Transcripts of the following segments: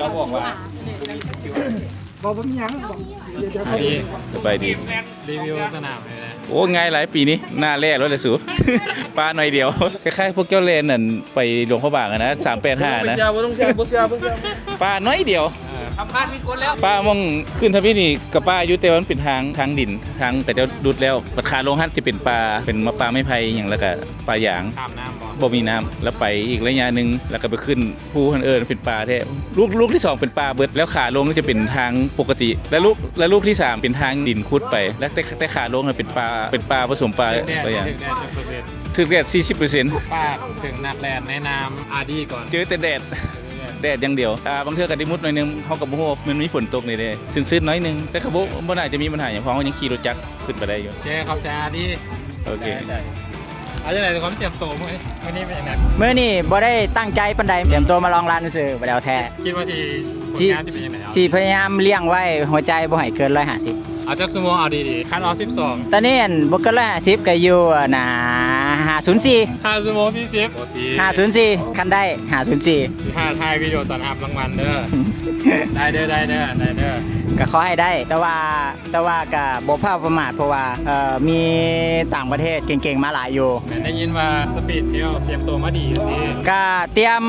ລາວບອກວ່າ ບໍ່ ບໍ່ມີຫຍັງ ສະບາຍດີ ຣີວິວສະໜາມເລີຍນະ. ໂອ້ ງ່າຍຫຼາຍປີນີ້ ໜ້າແລ້ແລ້ວແຫຼະສູ ປາໜ້ອຍດຽວ ຄ້າຍໆພວກເຈົ້າແລ່ນນັ້ນ ໄປຫຼວງພະບາງຫັ້ນນະ ສາມແປດຫ້ານະ ບໍ່ເຊື່ອ ບໍ່ຕ້ອງເຊື່ອ ບໍ່ເຊື່ອ ບໍ່ເຊື່ອ ປາໜ້ອຍດຽວ ເອີ ສຳພາດຜິດຄົນແລ້ວ ປາໝ່ອງຂຶ້ນທຳອິດນີ້ກະປາຢູ່ ແຕ່ວ່າມັນເປັນທາງ ທາງດິນ ທາງເຂົາເຈົ້າດຸດແລ້ວ ບັດຂາລົງຫັ້ນຈະເປັນປ່າ ເປັນປ່າໄມ້ໄຜ່ຫຍັງ ແລ້ວກະປ່າຢາງ ຂ້າມນ້ຳບໍ່? ບໍ່ມີນ້ຳ ແລ້ວໄປອີກໄລຍະໜຶ່ງ ແລ້ວກະໄປຂຶ້ນພູຫັ້ນ ເອີ ເປັນປ່າແທ້ ລູກ ລູກທີສອງເປັນປ່າເບິດ ແລ້ວຂາລົງຈະເປັນທາງປົກກະຕິ ແລ້ວລູກ ແລ້ວລູກທີສາມເປັນທາງດິນຂຸດໄປ ແລ້ວແຕ່ ແຕ່ຂາລົງຫັ້ນເປັນປ່າ ເປັນປ່າປະສົມປ່າ ຖືກແດດ ປ່າຢາງ ຖືກແດດຈັກເປີເຊັນ? ຖືກແດດສີ່ສິບເປີເຊັນ ຝາກເຖິງນັກແລ່ນໃນນາມອາດີກ່ອນ ເຈີແຕ່ແດດ ແດດຢ່າງດຽວ ອ່າ ບາງເທື່ອກໍໄດ້ມຸດໜ້ອຍໜຶ່ງ ເຮົາກໍບໍ່ຮູ້ວ່າມັນມີຝົນຕົກນີ້ເດ້ ຊືນໆໜ້ອຍໜຶ່ງ ແຕ່ກໍບໍ່ ບໍ່ໜ້າຈະມີບັນຫາຫຍັງ ເພາະເຮົາຍັງຂີ່ລົດຈັກຂຶ້ນໄປໄດ້ຢູ່. ໂອເຄ ຂອບໃຈອາດີ ໂອເຄ ເອົາຈັ່ງໃດ ຄວາມຕຽມໂຕມື້ນີ້ ມື້ນີ້ເປັນຈັ່ງໃດ? ມື້ນີ້ບໍ່ໄດ້ຕັ້ງໃຈປານໃດ ຕຽມໂຕມາລອງລັນຊື່ໆ ບໍ່ໄດ້ເອົາແທ້. ຄິດວ່າຊິ ຜົນງານຊິເປັນຈັ່ງໃດ? ຊິພະຍາຍາມລ້ຽງໄວ້ຫົວໃຈບໍ່ໃຫ້ເກີນຮ້ອຍຫ້າສິບ. ເອົາຈັກຊົ່ວໂມງ ເອົາດີໆ ຄັນເອົາສິບສອງ ຕອນນີ້ ອັນ ບໍ່ເກີນຮ້ອຍຫ້າສິບ ກໍຢູ່ ອັນນ່າ ຫ້າສູນສີ່ ຫ້າຊົ່ວໂມງສີ່ສິບ ໂອທີ ຫ້າສູນສີ່ ຄັນໄດ້ ຫ້າສູນສີ່ ຊິຖ້າຖ່າຍວິດີໂອຕອນຮັບລາງວັນເດີ. ໄດ້ເດີ ໄດ້ເດີ ໄດ້ເດີ ກໍຂໍໃຫ້ໄດ້ ແຕ່ວ່າ ແຕ່ວ່າກໍບໍ່ພ້າວປະໝາດ ເພາະວ່າ ເອີ ມີຕ່າງປະເທດເກັ່ງໆມາຫຼາຍຢູ່. ແມ່ນ ໄດ້ຍິນວ່າ Speedtail ຕຽມຕົວມາດີຢູ່ຕິ? ກໍຕຽມ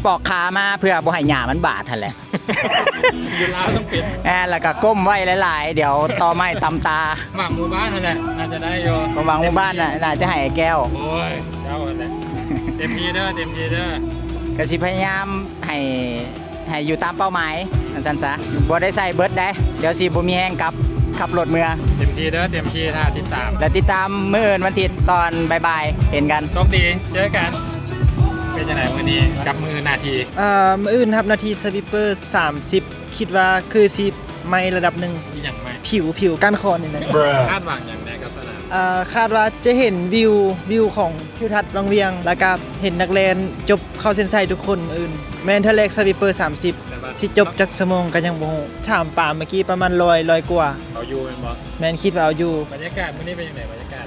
ປອກຂາມາເພື່ອບໍ່ໃຫ້ຫຍ້າມັນບາດຫັ້ນແຫຼະ. ຢູ່ລາວຕ້ອງເປັນ ແມ່ນ ແລ້ວກໍກົ້ມໄວ້ຫຼາຍໆ ດຽວຕໍໄມ້ຕຳຕາ. ຫວັງໝູ່ບ້ານຫັ້ນແຫຼະ ໜ້າຈະໄດ້ຢູ່. ຄວາມຫວັງໝູ່ບ້ານນະ ໜ້າຈະໃຫ້ແກ້ວ. ໂອ້ຍ ເຈົ້າຫັ້ນແຫຼະ ເຕັມທີ່ເດີ ເຕັມທີ່ເດີ. ກໍຊິພະຍາຍາມໃຫ້ ໃຫ້ຢູ່ຕາມເປົ້າໝາຍ ວ່າຊັ້ນຊະ ບໍ່ໄດ້ໃສ່ເບິດໃດ໋ ດຽວຊິບໍ່ມີແຮງກັບ ຂັບລົດເມືອ. ເຕັມທີ່ເດີ ເຕັມທີ່ ຖ້າຕິດຕາມ ແລະ ຕິດຕາມມື້ອື່ນວັນທິດຕອນບ່າຍໆ ເຫັນກັນ. ໂຊກດີ ເຈີກັນ. ເປັນຈັ່ງໃດມື້ນີ້ກັບມື້ໜ້າທີ່? ເອີ ມື້ອື່ນຮັບໜ້າທີ່ Sweeper ສາມສິບ ຄິດວ່າຄືຊິໃໝ່ລະດັບໜຶ່ງ. ອີຫຍັງໃໝ່? ຜິວ ຜິວກ້ານຄໍນີ້ແຫຼະ. ຄາດຫວັງຫຍັງແດ່ກັບສະໜາມ? ເອີ ຄາດວ່າຈະເຫັນວິວ ວິວຂອງທິວທັດວັງວຽງ ແລ້ວກະເຫັນນັກແລ່ນຈົບເຂົ້າເສັ້ນໄຊທຸກຄົນ. ມື້ອື່ນແມ່ນເທື່ອແລກ Sweeper ສາມສິບ ຊິຈົບຈັກຊົ່ວໂມງກໍຍັງບໍ່ຮູ້. ຖາມປາມເມື່ອກີ້ປະມານຮ້ອຍ ຮ້ອຍກວ່າ. ເອົາຢູ່ແມ່ນບໍ່? ແມ່ນ ຄິດວ່າເອົາຢູ່. ບັນຍາກາດມື້ນີ້ເປັນຈັ່ງໃດ? ບັນຍາກາດ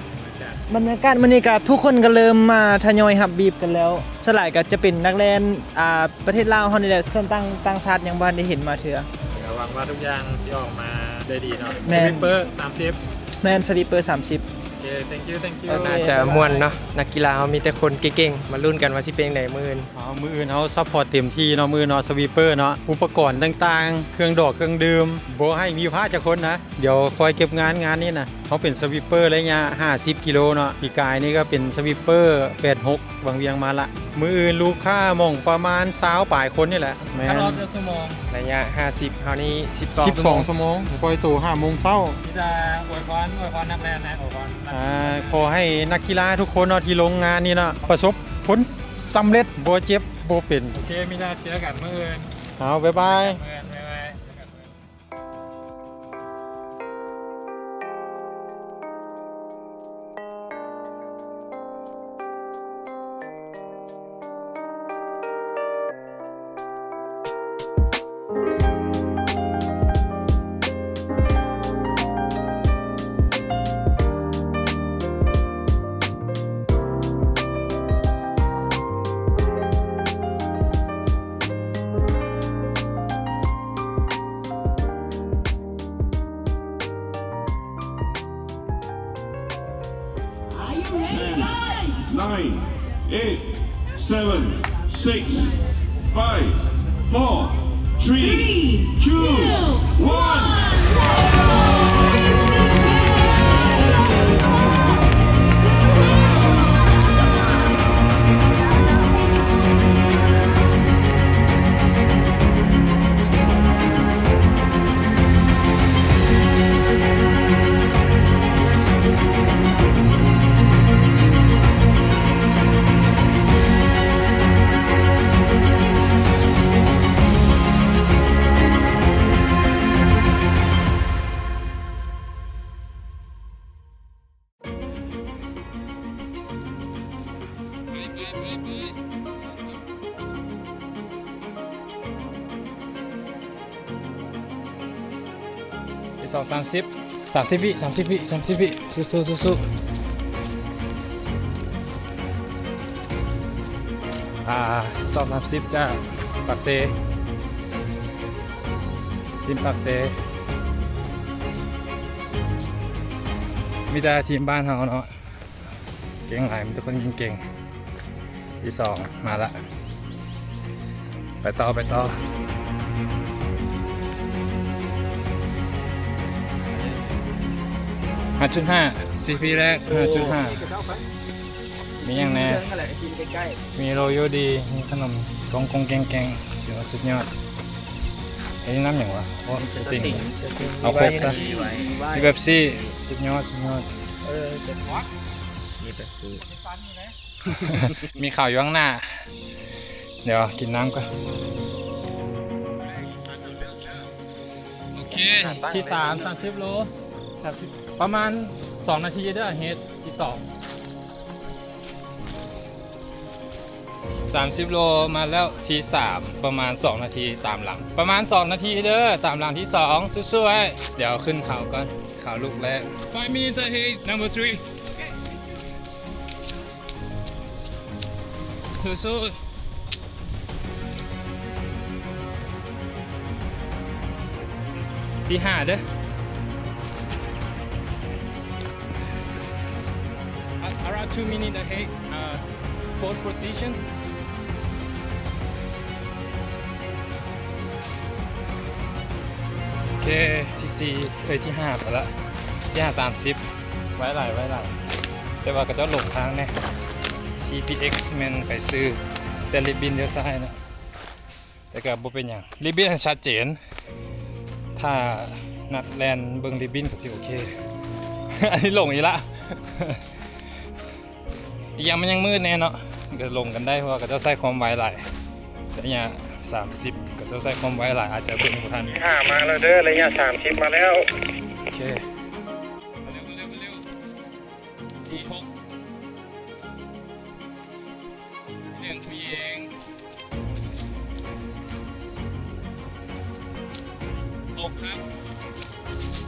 ບັນຍາກາດມື້ນີ້ກໍ ຜູ້ຄົນກໍເລີ່ມມາທະຍອຍຮັບບຣີບກັນແລ້ວ. ສ່ວນຫຼາຍກໍຈະເປັນນັກແລ່ນ ອ່າ ປະເທດລາວເຮົານີ້ແຫຼະ ສ່ວນຕ່າງ ຕ່າງຊາດຍັງບໍ່ທັນໄດ້ເຫັນມາເທື່ອ. ກໍຫວັງວ່າທຸກຢ່າງຊິອອກມາໄດ້ດີເນາະ. ແມ່ນ Sweeper ສາມສິບ. ແມ່ນ Sweeper ສາມສິບ. ໂອເຄ thank you thank you. ໂອເຄ ໜ້າຈະມ່ວນເນາະ ນັກກິລາເຮົາມີແຕ່ຄົນເກັ່ງໆ ມາລຸ້ນກັນວ່າຊິເປັນຈັ່ງໃດມື້ອື່ນ. ເອົາ ມື້ອື່ນເຮົາ support ເຕັມທີ່ເນາະ ມື້ອື່ນເນາະ Sweeper ເນາະ ອຸປະກອນຕ່າງໆ ເຄື່ອງດອກເຄື່ອງດື່ມ ບໍ່ໃຫ້ມີພາດຈັກຄົນນະ. ດຽວຄອຍເກັບງານ ງານນີ້ນະ. ເຮົາເປັນ Sweeper ໄລຍະຫ້າສິບກິໂລເນາະ ປີກາຍນີ້ກໍເປັນ Sweeper ແປດຫົກ ວັງວຽງມາລະ. ມື້ອື່ນລູກຄ້າໝ່ອງປະມານຊາວປາຍຄົນນີ້ແຫຼະ. ແມ່ນ ໄລຍະຫ້າສິບ ເຮົານີ້ສິບສອງ ສິບສອງຊົ່ວໂມງ ປ່ອຍໂຕຫ້າໂມງເຊົ້າ. ມີແຕ່ອວຍພອນ ອວຍພອນນັກແລ່ນແຫຼະ ອວຍພອນ. ອ່າ ຂໍໃຫ້ນັກກິລາທຸກຄົນເນາະ ທີ່ລົງງານນີ້ເນາະ ປະສົບຜົນສຳເລັດ ບໍ່ເຈັບບໍ່ເປັນ. ໂອເຄ ມີແຕ່ເຈີກັນມື້ອື່ນ. ເອົາ ບາຍບາຍ. ເຈີກັນມື້ອື່ນ ບາຍບາຍ. Are you ready, guys? Nine, eight, seven, six, five, four, three, two, one. ສອງ ສາມສິບ ສາມສິບວິ ສາມສິບວິ ສາມສິບວິ ສູ້ໆ ສູ້ໆ. ອ່າ ສອງ ສາມສິບ ຈາກປາກເຊ. ທີມປາກເຊ ມີແຕ່ທີມບ້ານເຮົາເນາະ ເກັ່ງຫຼາຍ ມີແຕ່ຄົນເກັ່ງໆ. ທີສອງມາລະ ໄປຕໍ່ ໄປຕໍ່. ຫ້າຈຸດຫ້າ ຊີພີແລກ ຫ້າຈຸດຫ້າ. ມີຫຍັງແດ່? ມີໂຣໂຢດີ ມີຂະໜົມກົງໆແກງໆ ຖືວ່າສຸດຍອດ. ອັນນີ້ນ້ຳຫຍັງວະ? ໂອ້ ສະຕິງ ເອົາໂຄກຊະ. ມີເປັບຊີ ສຸດຍອດ ສຸດຍອດ. ເອີ ມີເປັບຊີ ມີເຂົ້າຢູ່ຂ້າງໜ້າ. ດຽວກິນນ້ຳກ່ອນ. ໂອເຄ ທີສາມ ສາມສິບໂລ ສາມສິບ ປະມານສອງນາທີເດີ ເຮັດທີສອງ ສາມສິບໂລມາແລ້ວ. ທີສາມ ປະມານສອງນາທີຕາມຫຼັງ ປະມານສອງນາທີເດີ ຕາມຫຼັງທີສອງ. ສູ້ໆ ດຽວຂຶ້ນເຂົາກ່ອນ ເຂົາລູກແລກ. Five minutes ahead, number three. ສູ້ໆ ທີຫ້າເດີ. Around two minutes ahead, uh, fourth position. ໂອເຄ ທີສີ່ ເອີຍ ທີຫ້າໄປລະ ທີຫ້າ ສາມສິບ. ໄວຫຼາຍ ໄວຫຼາຍ ແຕ່ວ່າເຂົາເຈົ້າຫຼົງທາງແດ່. ທີພີເອັກ ແມ່ນໄປຊື່ ແຕ່ລິບບິນລ້ຽວຊ້າຍນະ. ແຕ່ກໍບໍ່ເປັນຫຍັງ ລິບບິນຫັ້ນຊັດເຈນ ຖ້ານັກແລ່ນເບິ່ງລິບບິນກໍຊິໂອເຄ. ອັນນີ້ຫຼົງອີກລະ. ອີກຢ່າງມັນຍັງມືດແດ່ເນາະ ກໍຫຼົງກັນໄດ້ ເພາະວ່າເຂົາເຈົ້າໃຊ້ຄວາມໄວຫຼາຍ. ໄລຍະສາມສິບ ເຂົາເຈົ້າໃຊ້ຄວາມໄວຫຼາຍ ອາດຈະເບິ່ງບໍ່ທັນ. ຫ້າມາແລ້ວເດີ ໄລຍະສາມສິບມາແລ້ວ. ໂອເຄ ເລັວ ເລັວ ເລັວ ເລັວ. ສີ່ຫົກ ເລື່ອງຜູ້ຍິງ ຫົກ ຄັບ.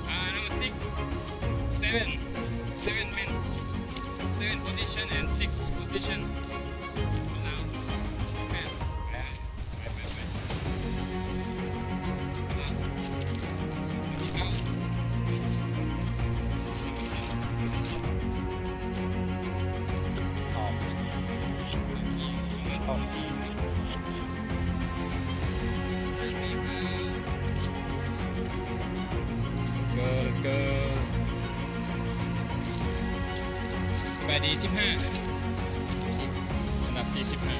ອ່າ number six, seven, seven men, seven position and six position. ສະບາຍດີ ສິບຫ້າ ອັນດັບທີສິບຫ້າ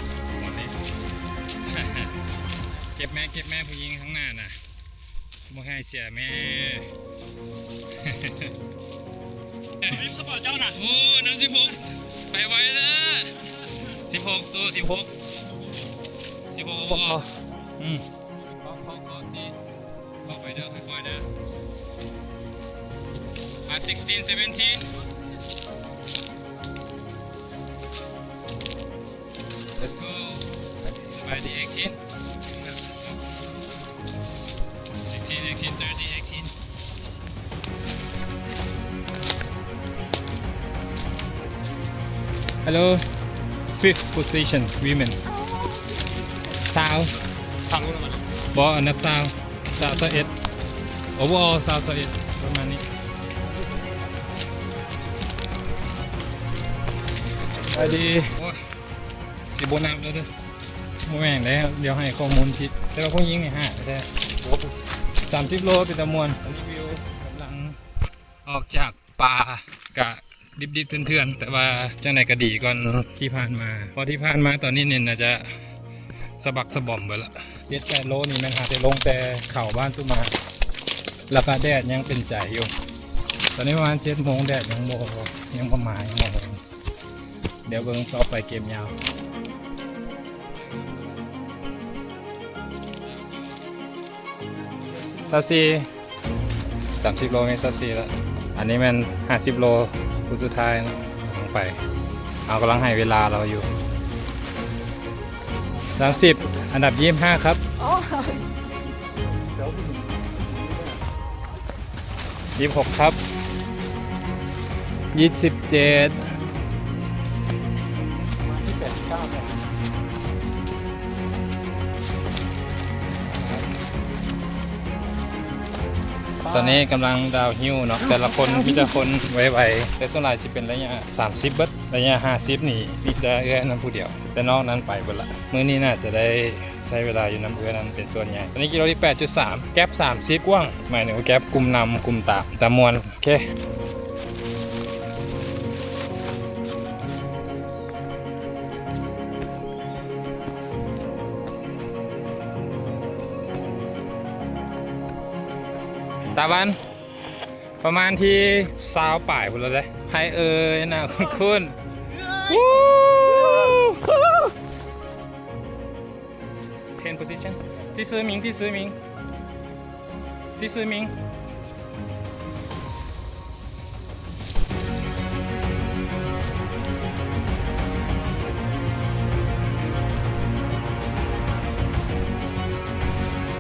ເກັບແມ້ ເກັບແມ້ ຜູ້ຍິງຂ້າງໜ້ານະ ບໍ່ໃຫ້ເສຍແມ້. ເຈົ້ານະ ໂອ້ ນຳ ສິບຫົກ ໄປໄວເດີ ສິບຫົກ ໂຕ ສິບຫົກ ສິບຫົກ ໂອ້ ອືມ ເຄາະ ເຄາະ ເຄາະ ສີ່ ເຄາະໄປເດີ ຄ່ອຍໆເດີ. ອ່າ sixteen, seventeen. Let's go. ໄປທີ່ eighteen, eighteen, eighteen, thirty, eighteen. Hello, fifth position women. ຊາວ ບໍ່ ອັນດັບຊາວ ຊາວ ຊາວເອັດ overall ຊາວ ຊາວເອັດ ປະມານນີ້. ສະບາຍດີ. ໂອ້ຍ ຊິບໍ່ນັບແລ້ວເດີ ບໍ່ແມ່ນແລ້ວ ດຽວໃຫ້ຂໍ້ມູນຜິດ. ແຕ່ວ່າຜູ້ຍິງນີ້ຫ້າແທ້ ສາມສິບໂລ ເປັນຕາມ່ວນ. ຕອນນີ້ວິວກຳລັງອອກຈາກປ່າ ກະດິບໆເຖື່ອນໆ ແຕ່ວ່າຈັ່ງໃດກະດີກ່ອນທີ່ຜ່ານມາ ເພາະທີ່ຜ່ານມາຕອນນີ້ນີ້ໜ້າຈະສະບັກສະບອມເບິດລະ. ເຈັດແປດໂລນີ້ແມ່ນຫາແຕ່ລົງແຕ່ເຂົ້າບ້ານຕຸມາ ແລ້ວກະແດດຍັງເປັນໃຈຢູ່. ຕອນນີ້ປະມານເຈັດໂມງ ແດດຍັງບໍ່ ຍັງບໍ່ມາ ຍັງບໍ່ ດຽວເບິ່ງຕໍ່ໄປເກມຍາວ. ຊາວສີ່ ສາມສິບໂລແມ່ນຊາວສີ່ລະ. ອັນນີ້ແມ່ນຫ້າສິບໂລ ຜູ້ສຸດທ້າຍ ກຳລັງໄປ ເຮົາກຳລັງໃຫ້ເວລາລາວຢູ່. ສາມສິບ ອັນດັບຊາວຫ້າ ຄັບ. ຊາວຫົກ ຄັບ. ຊາວເຈັດ. ຕອນນີ້ກຳລັງດາວຮິວເນາະ ແຕ່ລະຄົນມີແຕ່ຄົນໄວໆ ແຕ່ສ່ວນຫຼາຍຊິເປັນໄລຍະສາມສິບເບິດ ໄລຍະຫ້າສິບນີ້ມີແຕ່ເອື້ອຍນັ້ນຜູ້ດຽວ ແຕ່ນອກນັ້ນໄປເບິດລະ. ມື້ນີ້ໜ້າຈະໄດ້ໃຊ້ເວລາຢູ່ນຳເອື້ອຍນັ້ນເປັນສ່ວນໃຫຍ່. ຕອນນີ້ກິໂລທີແປດຈຸດສາມ ແກັບສາມສິບກວ້າງ ໝາຍເຖິງວ່າແກັບກຸ່ມນຳກຸ່ມຕາມ ຕາມ່ວນ. ໂອເຄ ຕາວັນ ປະມານທີຊາວປາຍພຸ້ນແລ້ວເດ້. ໃຜເອີຍ ໜ້າຄຸ້ນໆ. ເທັນໂພຊິຊັນ 第十名 第十名 第十名.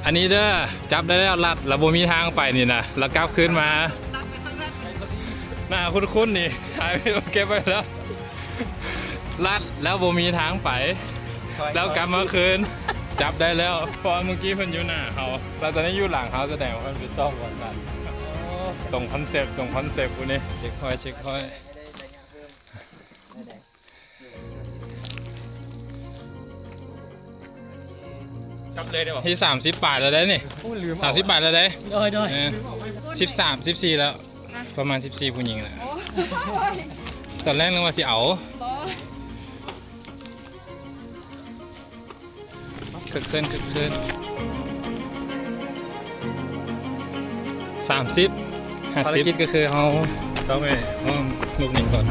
ອັນນີ້ເດີ ຈັບໄດ້ແລ້ວ ລັດແລ້ວບໍ່ມີທາງໄປນີ້ນະ ແລ້ວກັບຄືນມາ. ໜ້າຄຸ້ນໆນີ້ ຖ່າຍວິດີໂອເກັບໄວ້ແລ້ວ. ລັດແລ້ວບໍ່ມີທາງໄປ ແລ້ວກັບມາຄືນ ຈັບໄດ້ແລ້ວ ເພາະວ່າມື້ກີ້ເພິ່ນຢູ່ໜ້າເຮົາ ແລ້ວຕອນນີ້ຢູ່ຫຼັງເຮົາ ສະແດງວ່າເພິ່ນໄປຊອກບ່ອນກັນ. ຕົງຄອນເຊັບ ຕົງຄອນເຊັບພຸ້ນນີ້ ເຊັກພອຍ ເຊັກພອຍ. ຈັບເລີຍໄດ້ບໍ່? ທີ່ສາມສິບປາຍແລ້ວເດ້ນີ້. ໂອ້ ລືມເອົາ ສາມສິບປາຍແລ້ວເດ້. ໂດຍ ໂດຍ ເອີ ສິບສາມ ສິບສີ່ແລ້ວ ປະມານສິບສີ່ ຜູ້ຍິງແຫຼະ. ໂອ້ຍ ຕອນແລກນຶກວ່າຊິເອົາ ບໍ່ ຄຶກຄື້ນ ຄຶກຄື້ນ. ສາມສິບ ຫ້າສິບ ພາລະກິດກໍຄືເຮົາຕ້ອງໄປຫ້ອງລູກນີ້ກ່ອນ.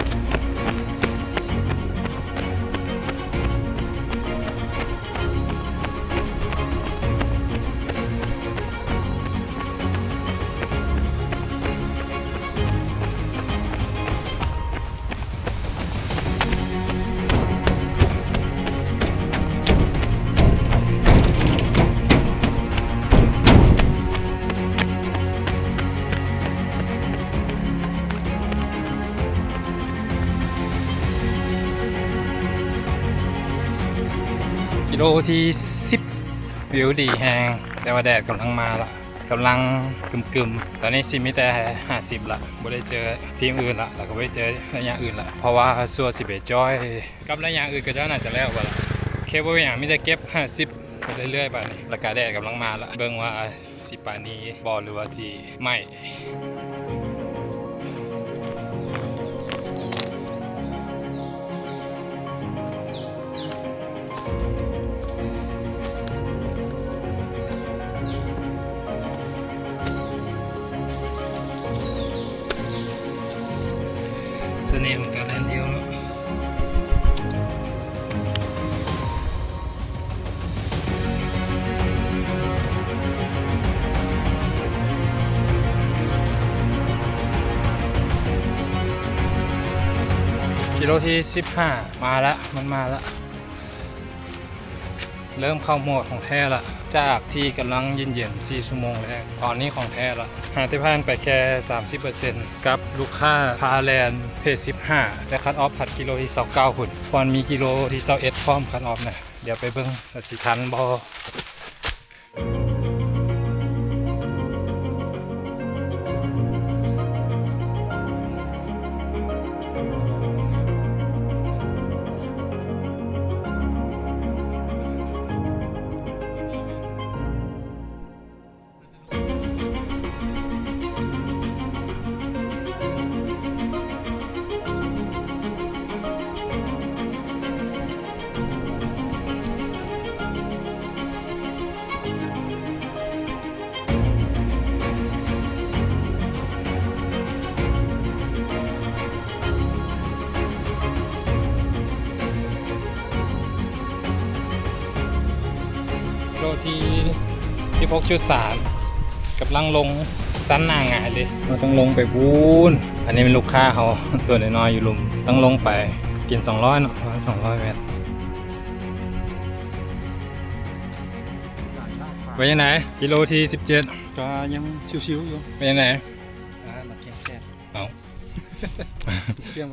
ກິໂລທີສິບ ວິວດີແຮງ ແຕ່ວ່າແດດກຳລັງມາລະ ກຳລັງກຶມໆ. ຕອນນີ້ຊິມີແຕ່ຫ້າສິບລະ ບໍ່ໄດ້ເຈີທີມອື່ນລະ ແລ້ວກໍບໍ່ໄດ້ເຈີໄລຍະອື່ນລະ ເພາະວ່າຊົ່ວຊິໄປຈອຍກັບໄລຍະອື່ນ ເຂົາເຈົ້າໜ້າຈະແລ້ວເບິດລະ. ໂອເຄ ບໍ່ເປັນຫຍັງ ມີແຕ່ເກັບຫ້າສິບໄປເລື້ອຍໆ ບາດນີ້ ແລ້ວກະແດດກຳລັງມາລະ ເບິ່ງວ່າຊິປານີບໍ່ ຫຼືວ່າຊິໄໝ້. ສະເໜ່ຂອງການແລ່ນດຽວເນາະ. ກິໂລທີສິບຫ້າ ມາລະ ມັນມາລະ ເລີ່ມເຂົ້າໂໝດຂອງແທ້ລະ ຈາກທີ່ກຳລັງເຢັນໆ ສີ່ຊົ່ວໂມງແລກ ຕອນນີ້ຂອງແທ້ລະ. ຫາກແຕ່ຜ່ານໄປແຄ່ສາມສິບເປີເຊັນ ກັບລູກຄ້າພາແລ່ນເພຈສິບຫ້າ ແຕ່ຄັດອອຟພັດກິໂລທີຊາວເກົ້າພຸ້ນ ຄວນມີກິໂລທີຊາວເອັດພ້ອມຄັດອອຟນະ. ດຽວໄປເບິ່ງວ່າຊິທັນບໍ່. ໂລທີສິບຫົກຈຸດສາມ ກຳລັງລົງຊັນໜ້າຫງາຍເລີຍ ເຮົາຕ້ອງລົງໄປພຸ້ນ. ອັນນີ້ແມ່ນລູກຄ້າເຮົາ ຕົວນ້ອຍໆຢູ່ລຸ່ມ ຕ້ອງລົງໄປ ກິນສອງຮ້ອຍເນາະ ປະມານສອງຮ້ອຍແມັດ. ເປັນຈັ່ງໃດ ກິໂລທີສິບເຈັດ? ກໍຍັງຊິວໆຢູ່. ເປັນຈັ່ງໃດ? ອ່າ ໝາກແກງແຊບ. ເອົ້າ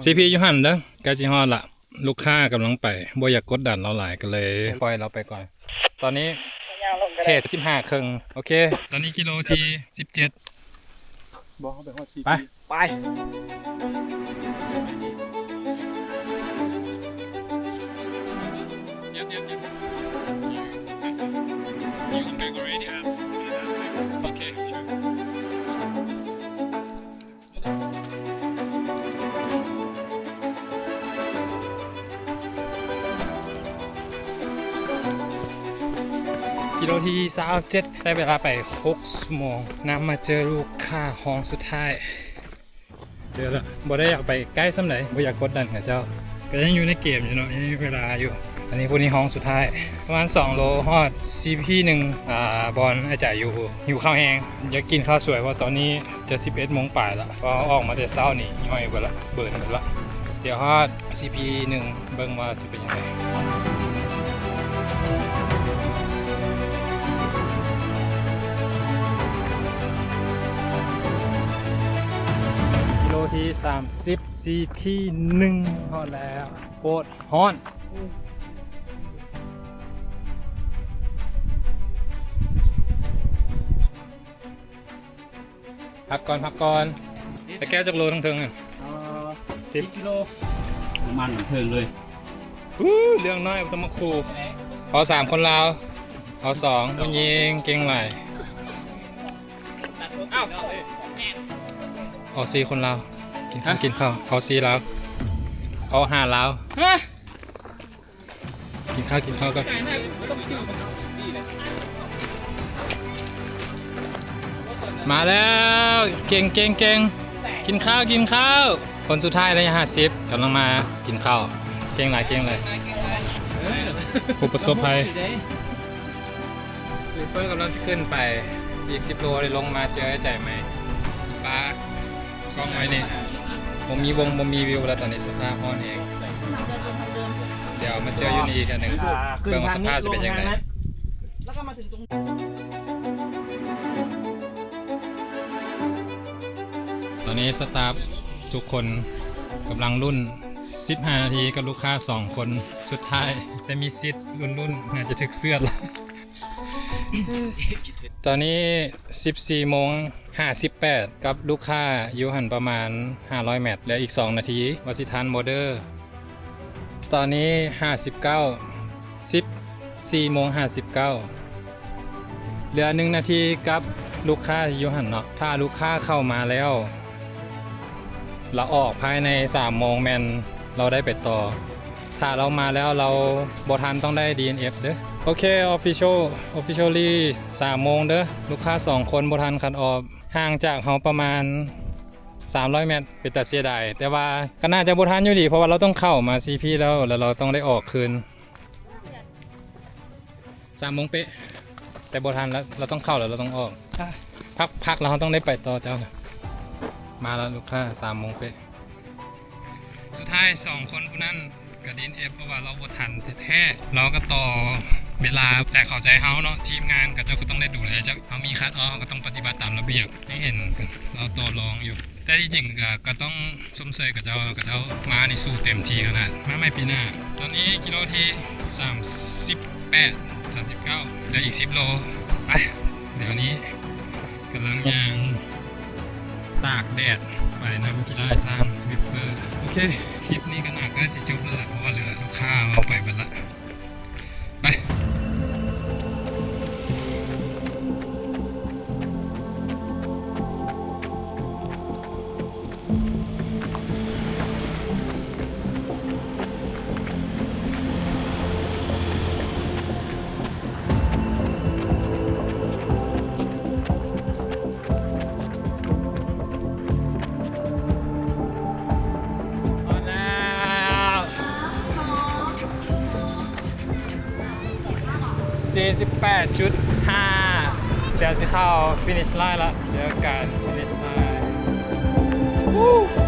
ຊີພີຢູ່ຫັ້ນເດີ ໃກ້ຊິຮອດລະ. ລູກຄ້າກຳລັງໄປ ບໍ່ຢາກກົດດັນລາວຫຼາຍ ກໍເລີຍປ່ອຍລາວໄປກ່ອນ. ຕອນນີ້ເພຈສິບຫ້າເຄິ່ງ. ໂອເຄ ຕອນນີ້ກິໂລທີສິບເຈັດ. ບໍ່ ເຮົາໄປຮອດສີ່ ໄປ ໄປ. ກິໂລທີຊາວເຈັດ ໃຊ້ເວລາໄປຫົກຊົ່ວໂມງ ນຳມາເຈີລູກຄ້າຫ້ອງສຸດທ້າຍ. ເຈີແລ້ວ ບໍ່ໄດ້ຢາກໄປໃກ້ສ່ຳໃດ ບໍ່ຢາກກົດດັນເຂົາເຈົ້າ ກໍຍັງຢູ່ໃນເກມຢູ່ເນາະ ຍັງມີເວລາຢູ່. ອັນນີ້ຜູ້ນີ້ຫ້ອງສຸດທ້າຍ ປະມານສອງໂລຮອດ ຊີພີ ໜຶ່ງ ອ່າ ບ່ອນອາຈານຢູ່ ຫິວເຂົ້າແຮງ ຢາກກິນເຂົ້າສວຍ ເພາະຕອນນີ້ຈະສິບເອັດໂມງປາຍລະ ເພາະອອກມາແຕ່ເຊົ້ານີ້ ຍ່ອຍເບິດລະ ເບີນເບິດລະ. ດຽວຮອດ ຊີພີ ໜຶ່ງ ເບິ່ງວ່າຊິເປັນຈັ່ງໃດ. ກິໂລທີສາມສິບ ຊີພີ ໜຶ່ງ ຮອດແລ້ວ. ໂຄດຮ້ອນ. ພັກກ່ອນ ພັກກ່ອນ. ແຕ່ແກ້ວຈັກໂລທັງເທິງຫັ້ນ? ເອີ ສິບ ສິບກິໂລ. ນ້ຳມັນເທິງເລີຍ. ອູ້ ເລື່ອງນ້ອຍບໍ່ຕ້ອງມາຂູ່. ເອົາສາມຄົນລາວ ເອົາສອງ ຜູ້ຍິງເກັ່ງຫຼາຍ. ເອົາ ເອົາສີ່ຄົນລາວ ກິນ ຮະ? ກິນເຂົ້າ ເອົາສີ່ລາວ ເອົາຫ້າລາວ. ຮະ? ກິນເຂົ້າ ກິນເຂົ້າກ່ອນ. ມາແລ້ວ ເກັ່ງ ເກັ່ງ ເກັ່ງ. ກິນເຂົ້າ ກິນເຂົ້າ. ຄົນສຸດທ້າຍໄລຍະຫ້າສິບ ກຳລັງມາກິນເຂົ້າ. ເກັ່ງຫຼາຍ ເກັ່ງຫຼາຍ. ຜູ້ປະສົບໄພ ເພິ່ນກຳລັງຊິຂຶ້ນໄປອີກສິບໂລ ໄດ້ລົງມາເຈີໃຈໃໝ່. ປາ ກ້ອງໄວ້ນີ້ ບໍ່ມີວົງ ບໍ່ມີວິວແລ້ວ ຕອນນີ້ສະພາບຮ້ອນແຮງ. ດຽວມາເຈີຢູ່ນີ້ອີກເທື່ອໜຶ່ງ ເບິ່ງວ່າສະພາບຊິເປັນຈັ່ງໃດ. ຕອນນີ້ສະຕາຟທຸກຄົນກຳລັງລຸ້ນສິບຫ້ານາທີກັບລູກຄ້າສອງຄົນສຸດທ້າຍ ແຕ່ມີສິດລຸ້ນໆ ໜ້າຈະຖືກເຊືອດ. ຕອນນີ້ສິບສີ່ໂມງຫ້າສິບແປດ ກັບລູກຄ້າຢູ່ຫັ້ນປະມານຫ້າຮ້ອຍແມັດ ເຫຼືອອີກສອງນາທີວ່າຊິທັນບໍ່ເດີ. ຕອນນີ້ຫ້າສິບເກົ້າ ສິບສີ່ໂມງຫ້າສິບເກົ້າ ເຫຼືອໜຶ່ງນາທີກັບລູກຄ້າຢູ່ຫັ້ນເນາະ. ຖ້າລູກຄ້າເຂົ້າມາແລ້ວ ລາວອອກພາຍໃນສາມໂມງ ແມ່ນລາວໄດ້ໄປຕໍ່. ຖ້າລາວມາແລ້ວລາວບໍ່ທັນ ຕ້ອງໄດ້ດີເອັນເອັຟເດີ. ໂອເຄ ອອບຟິຊອລ ອອບຟິຊອລລີ ສາມໂມງເດີ. ລູກຄ້າສອງຄົນບໍ່ທັນຄັດອອບ ຫ່າງຈາກເຮົາປະມານສາມຮ້ອຍແມັດ ເປັນຕາເສຍດາຍ ແຕ່ວ່າກໍໜ້າຈະບໍ່ທັນຢູ່ດີ ເພາະວ່າລາວຕ້ອງເຂົ້າມາຊີພີແລ້ວ ແລ້ວລາວຕ້ອງໄດ້ອອກຄືນ. ສາມໂມງເປະ ແຕ່ບໍ່ທັນແລ້ວ ລາວຕ້ອງເຂົ້າແລ້ວ ລາວຕ້ອງອອກ. ພັກ ພັກແລ້ວເຮົາຕ້ອງໄດ້ໄປຕໍ່ເຈົ້າ. ມາແລ້ວລູກຄ້າ ສາມໂມງເປະ. ສຸດທ້າຍສອງຄົນຜູ້ນັ້ນກໍດີເອັນເອັຟ ເພາະວ່າລາວບໍ່ທັນແທ້ໆ ລາວກໍຕໍ່ເວລາ. ໃຈເຂົາໃຈເຮົາເນາະ ທີມງານເຂົາເຈົ້າກໍຕ້ອງໄດ້ດູແລເຈົ້າ. ເຮົາມີຄັດອອຟ ເຮົາກໍຕ້ອງປະຕິບັດຕາມລະບຽບ. ໃຫ້ເຫັນລາວຕໍ່ລອງຢູ່ ແຕ່ທີ່ຈິງກໍ ກໍຕ້ອງຊົມເຊີຍເຂົາເຈົ້າ ເຂົາເຈົ້າມານີ້ສູ້ເຕັມທີ່ຂະໜາດ. ມາໃໝ່ປີໜ້າ. ຕອນນີ້ກິໂລທີສາມສິບແປດ ສາມສິບເກົ້າ ເຫຼືອອີກສິບໂລ. ໄປ ດຽວນີ້ກຳລັງຍ່າງຕາກແດດໄປນຳກິລາຊ້າງສະວິບເປີ. ໂອເຄ ຄລິບນີ້ກໍໜ້າໃກ້ຊິຈົບແລ້ວລະ ເພາະວ່າເຫຼືອລູກຄ້າເອົາໄປເບິດລະ. ໄປ. ຮອດແລ້ວ. ສີ່ສິບແປດຈຸດຫ້າ ດຽວຊິເຂົ້າຟິນິດລາຍລະ ເຈີກັນ ຟິນິດລາຍ.